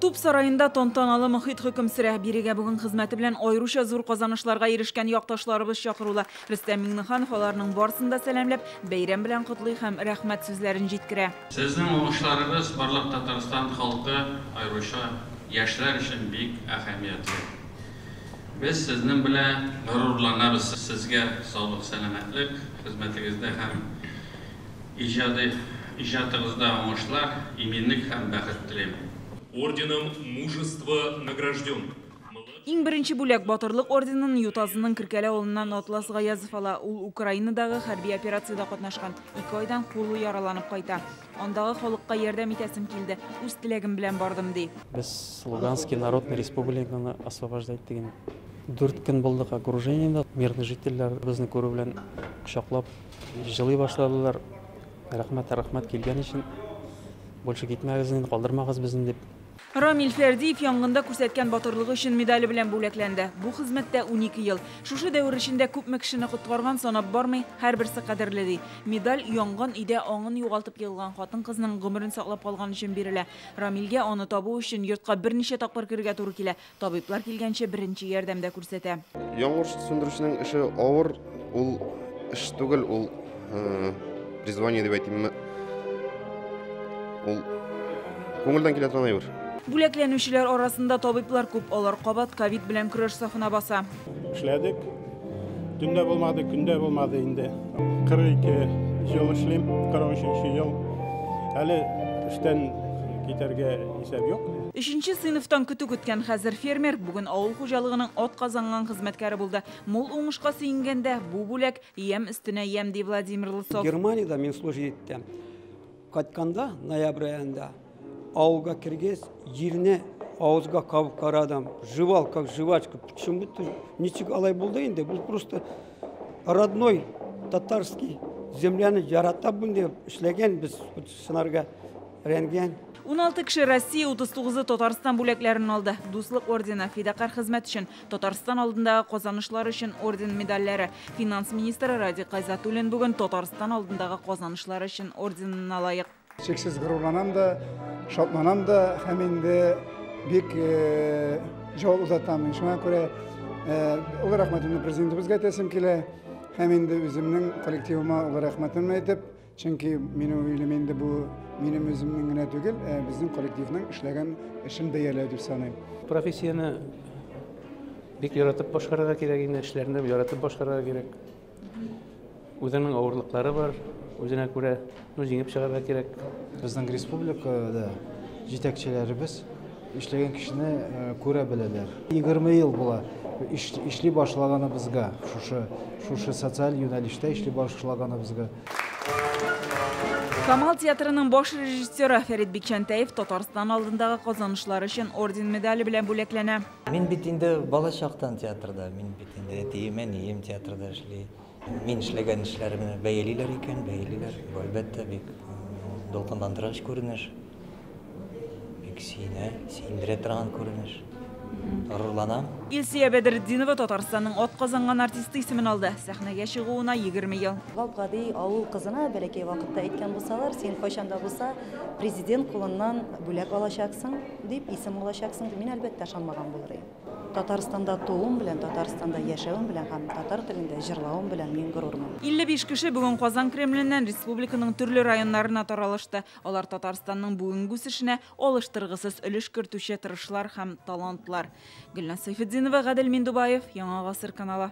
Туп сараенда тантаналы мохит хөкем сөрә. Бирегә бүген хезмәте белән аеруча зур казанышларга ирешкән якташларыбыз чакырулы. Рөстәм Миңнеханов аларның барысын да сәламләп, бәйрәм белән котлый һәм рәхмәт сүзләрен җиткерә. Сезнең уңышларыгыз барлык Татарстан халкы, аеруча яшьләр өчен бик әһәмиятле. Без сезнең белән горурланабыз. Сезгә саулык, сәламәтлек, хезмәтегездә һәм иҗади иҗатыгызда уңышлар, иминлек һәм бәхет телим. Орденом Мужества награжден. Иң беренче бүләк Батырлык орденын Ютазының Керкәле авылыннан Атлас Гаязов ала. Ул Украинадагы хәрби операциядә катнашкан. 2 айдан кулы яраланып кайта. Андагы халыкка ярдәм итәсем килде. Үз теләгем белән бардым, ди. Без Луганский Народный Республиканы освобождать дигән 4 көн булдык окружениедә. Мирный жительләр безне күрү белән кочаклап җылый башладылар. Рәхмәт, рәхмәт килгән өчен. Больше китмәгез инде, калдырмагыз безне дип. Рамил Фәрдиев янгында күрсәткән батырлыгы өчен медале белән бүләкләнде. Бу хезмәттә 12 ел. Шушы дәвер эчендә күпме кешене коткарган санап бармый, һәрберсе кадерле ди. Медаль янган өйдә аңын югалтып егылган хатын-кызның гомерен саклап калган өчен бирелә. Рамилгә аны табу өчен йортка берничә тапкыр керергә туры килә. Табиблар килгәнче беренче ярдәм дә күрсәтә. Янгын сүндерүченең эше авыр, ул эш түгел, ул призвание дип әйтимме? Ул күңелдән килә торган әйбер. Бүләкләнүчеләр арасында табиблар күп, алар кабат ковид белән көрәш сафына баса. Эшләдек. Төндә булмады, көндә булмады инде. 42 ел эшлим, 43 ел. Әле эштән китәргә исәп юк. 3нче сыйныфтан көтү көткән хәзер фермер бүген авыл хуҗалыгының ат казанган хезмәткәре булды. Мул уңышка сөенгәндә бу бүләк ям өстенә ям, ди Владимир Лысов. Германиядә мин служить иттем. Кайтканда ноябрь аенда авылга кергәч, җирне авызга кабып карадым. Жевал, как жвачка. Почему-то ничек алай булды инде. Бу просто родной татарский земляны ярата бу дип эшләгән без сынарга өйрәнгән. 16 кеше Россия, 39-ы Татарстан бүләкләрен алды. Дуслык ордены, фидакарь хезмәт өчен, Татарстан алдындагы казанышлар өчен орден медальләре. Финанс министры Радик Гайзатуллин бүген Татарстан алдындагы казанышлар өчен орденына лаек. Чиксез горурланам да, шатланам да һәм инде бик җавап озатам. Шуңа күрә олы рәхмәтемне президентыбызга әйтәсем килә һәм инде үземнең коллективыма олы рәхмәтемне әйтеп, чөнки минем уйлыйм инде бу минем үземнең генә түгел, ә безнең коллективның эшләгән эшен бәяләү дип саныйм. Профессияне бик яратып башкарырга кирәк инде, эшләрне яратып башкарырга кирәк. Үзенең авырлыклары бар, үзенә күрә, җиңеп чыгарга кирәк. Безнең республикада җитәкчеләребез эшләгән кешене күрә беләләр. 20 ел була эшли башлаганыбызга, шушы социаль юнәлештә эшли башлаганыбызга. Камал театрының баш режиссеры Фәрит Бикчәнтәев Татарстан алдындагы казанышлар өчен орден медале белән бүләкләнә. Мин бит инде бала чактан театрда, мин бит инде әтием, әнием театрда эшли. Мин эшләгән эшләремне бәялиләр икән, бәялиләр. Бу әлбәттә бик дулкынландыргыч күренеш. Бик сөенә, сөендерә торган күренеш. Горурланам. Илсөя Бәдретдинова Татарстанның ат казанган артисты исемен алды. Сәхнәгә чыгуына 20 ел. Гап-гади авыл кызына бәләкәй вакытта әйткән булсалар, син кайчан да булса президент кулыннан бүләк алачаксың дип, исем алачаксың дип, мин әлбәттә ышанмаган булыр идем. Татарстанда тууым белән, Татарстанда яшәвем белән һәм татар телендә җырлавым белән мин горурланам. 55 кеше бүген Казан Кремленнән республиканың төрле районнарына таралышты. Алар Татарстанның бүгенге үсешенә алыштыргысыз өлеш кертүче тырышлар һәм талантлар. Гөлназ Сайфетдинова, Гадел Миндубаев, Яңа Гасыр каналы.